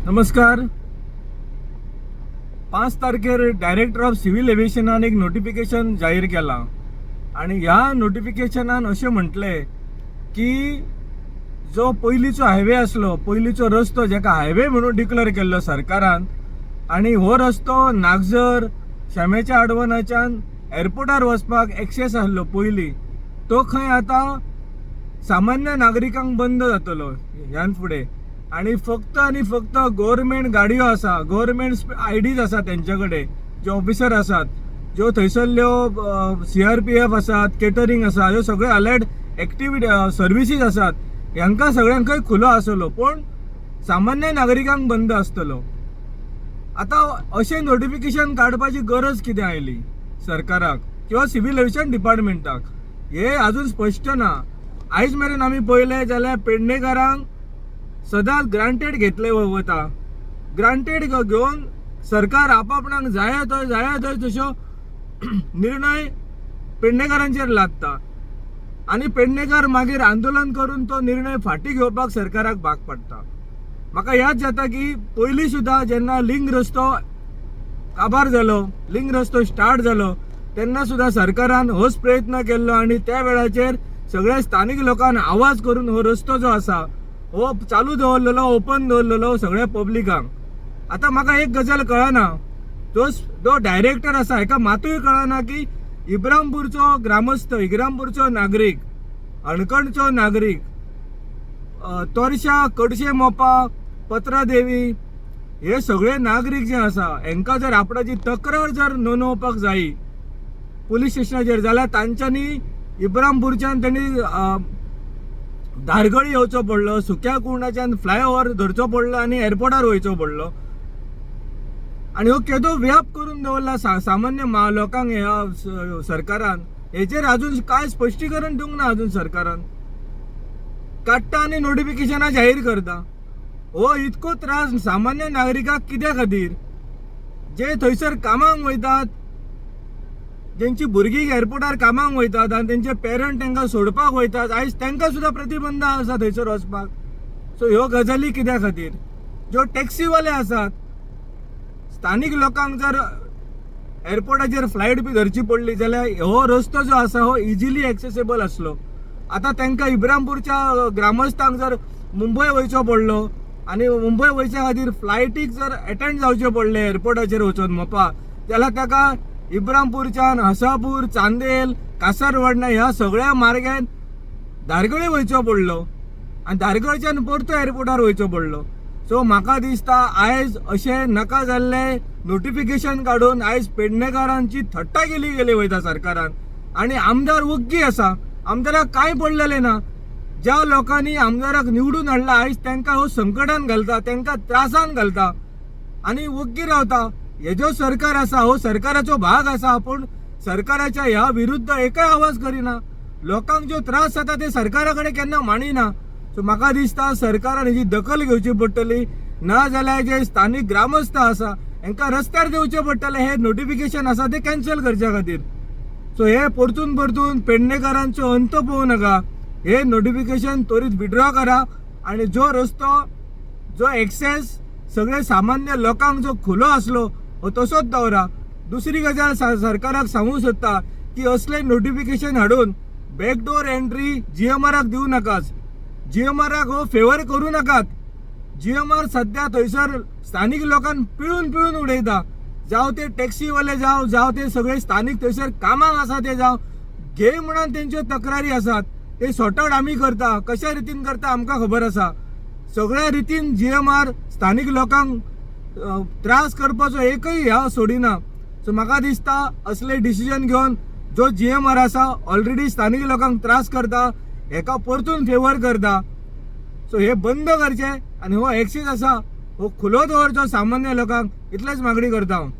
नमस्कार. 5 तारखेर director of civil एव्हिएशनान एक नोटिफिकेशन जाहीर केलां आनी ह्या नोटिफिकेशनान अशें म्हटलें की जो पयलींचो हायवे आसलो, पयलींचो रस्तो जेका हायवे म्हणून डिक्लेर केल्लो सरकारान, आनी हो रस्तो नागझर शामेच्या आडवनाच्यान एअरपोर्टार वचपाक एक्सेस आसलो पयलीं, तो खंय आतां सामान्य नागरिकांक बंद जातलो ह्यान फुडें. आनी फक्त आनी फक्त गोवोरमेंट गाडयो आसा, गोवोरमेंट आयडीज आसा तेंचे कडेन, जे ऑफिसर आसात, ज्यो थंयसरल्यो सीआरपीएफ आसात, केटरींग आसा, ह्यो सगळ्यो अलायड एक्टिविटी सर्विसीस आसात, ह्यांकां सगळ्यांकय खुलो आसतलो, पूण सामान्य नागरिकांक बंद आसतलो. आतां अशें नोटिफिकेशन काडपाची गरज कितें आयली सरकाराक किंवा सिवील एविएशन डिपार्टमेंटाक, हें अजून स्पश्ट ना. आयज मेरेन आमी पळयलें जाल्यार पेडणेकारांक सदांच ग्रांटेड घेतले वता. ग्रांटेड घेवन सरकार आपापणाक जाय थंय जाय थंय तश्यो निर्णय पेडणेकारांचेर लादता आनी पेडणेकार मागीर आंदोलन करून तो निर्णय फाटीं घेवपाक सरकाराक भाग पडटा. म्हाका याद जाता की पयलीं सुद्दां जेन्ना लिंक रस्तो काबार जालो, लिंक रस्तो स्टार्ट जालो, तेन्ना सुद्दां सरकारान होच प्रयत्न केल्लो आनी त्या वेळाचेर सगळ्या स्थानीक लोकांक आवाज करून हो रस्तो जो आसा हो चालू दवरलेलो, ओपन दवरलेलो सगळ्या पब्लिकांक. आतां म्हाका एक गजाल कळना, तो जो डायरेक्टर आसा हेका मातूय कळना की इब्रामपूरचो ग्रामस्थ, इब्रामपूरचो नागरीक, हणखणचो नागरीक, तोरशा, कडशे, मोपा, पत्रादेवी हे सगळे नागरीक जे आसा, हेंकां जर आपणाची तक्रार जर नोंदोवपाक जायी पुलीस स्टेशनाचेर जाल्यार तांच्यांनी इब्रामपूरच्यान तेणी धारगळी येवचो पडलो, सुक्या कुर्णाच्यान फ्लायओवर धरचो पडलो आनी एअरपोर्टार वयचो पडलो. आनी हो केदो व्याप करून दवरला सामान्य लोकांक ह्या सरकारान, हेचेर अजून कांय स्पश्टीकरण दिवंक ना. अजून सरकारान काडटा आनी नोटिफिकेशनां जाहीर करता. हो इतको त्रास सामान्य नागरिकाक कित्या खातीर, जे थंयसर कामाक वयतात, जेंची भुरगीं एअरपोर्टार कामाक वयतात आनी तेंचे पेरंट तांकां सोडपाक वयतात, आयज तांकां सुद्दां प्रतिबंध आसा थंयसर वचपाक. सो ह्यो गजाली कित्या खातीर? ज्यो टॅक्सीवाले आसात, स्थानीक लोकांक जर एअरपोर्टाचेर फ्लायट बी धरची पडली जाल्यार हो रस्तो जो आसा हो इजिली एक्सेसेबल आसलो. आतां तांकां इब्रामपूरच्या ग्रामस्थांक जर मुंबय वयचो पडलो आनी मुंबय वयच्या खातीर फ्लायटीक जर एटेंड जावचें पडलें एअरपोर्टाचेर वचून मोपा, जाल्यार ताका इब्रामपूरच्यान हसापूर, चांदेल, कासारवाडना ह्या सगळ्या मार्गान धारगळे वयचो पडलो आनी धारगळच्यान परतो एअरपोर्टार वयचो पडलो. सो म्हाका दिसता आयज अशें नाका जाल्लें नोटिफिकेशन काडून आयज पेडणेकारांची थट्टा केली गेली वयता सरकारान. आनी आमदार वग्गी आसा, आमदाराक कांय पडलेलें ना. ज्या लोकांनी आमदाराक निवडून हाडला आयज तांकां हो संकटान घालता, तांकां त्रासान घालता आनी वग्गी रावता. हे जो सरकार आसा हो सरकाराचो भाग आसा, पूण सरकाराच्या ह्या विरुद्ध एकय आवाज करिना. लोकांक ज्यो त्रास जाता ते सरकारा कडेन केन्ना मांडिना. सो म्हाका दिसता सरकारान हेजी दखल घेवची पडटली, ना जाल्यार जे स्थानीक ग्रामस्थ आसा हेंकां रस्त्यार देंवचें पडटलें हे नोटिफिकेशन आसा ते कॅन्सल करच्या खातीर. सो हे परतून परतून पेडणेकारांचो अंत पळोवं नाका. हे नोटिफिकेशन त्वरीत विड्रॉ करा आनी जो रस्तो, जो एक्सेस सगळे सामान्य लोकांक जो खुलो आसलो हो तसोच दवरा. दुसरी गजाल सरकाराक सांगूंक सोदता की असले नोटिफिकेशन हाडून बॅकडोर एंट्री जीएमआराक दिवं नाकात, जीएमआराक हो फेवर करूं नाकात. जीएमआर सध्या थंयसर स्थानीक लोकांक पिळून पिळून उडयता. जावं ते टॅक्सीवाले जावं, जावं ते सगळे स्थानीक थंयसर कामाक आसा ते जावं, घे म्हणून तेंच्यो तक्रारी आसात, ते सॉर्ट आउट आमी करता. कशा रितीन करता आमकां खबर आसा. सगळ्या रितीन जीएमआर स्थानीक लोकांक त्रास करपाचो एकय ह्या सोडिना. सो म्हाका दिसता असले डिसिजन घेवन जो जीएमआर आसा ऑलरेडी स्थानीक लोकांक त्रास करता, हेका परतून फेवर करता. सो हे बंद करचे आनी हो एक्सीस आसा हो खुलो दवरचो सामान्य लोकांक, इतलेच मागणी करता हांव.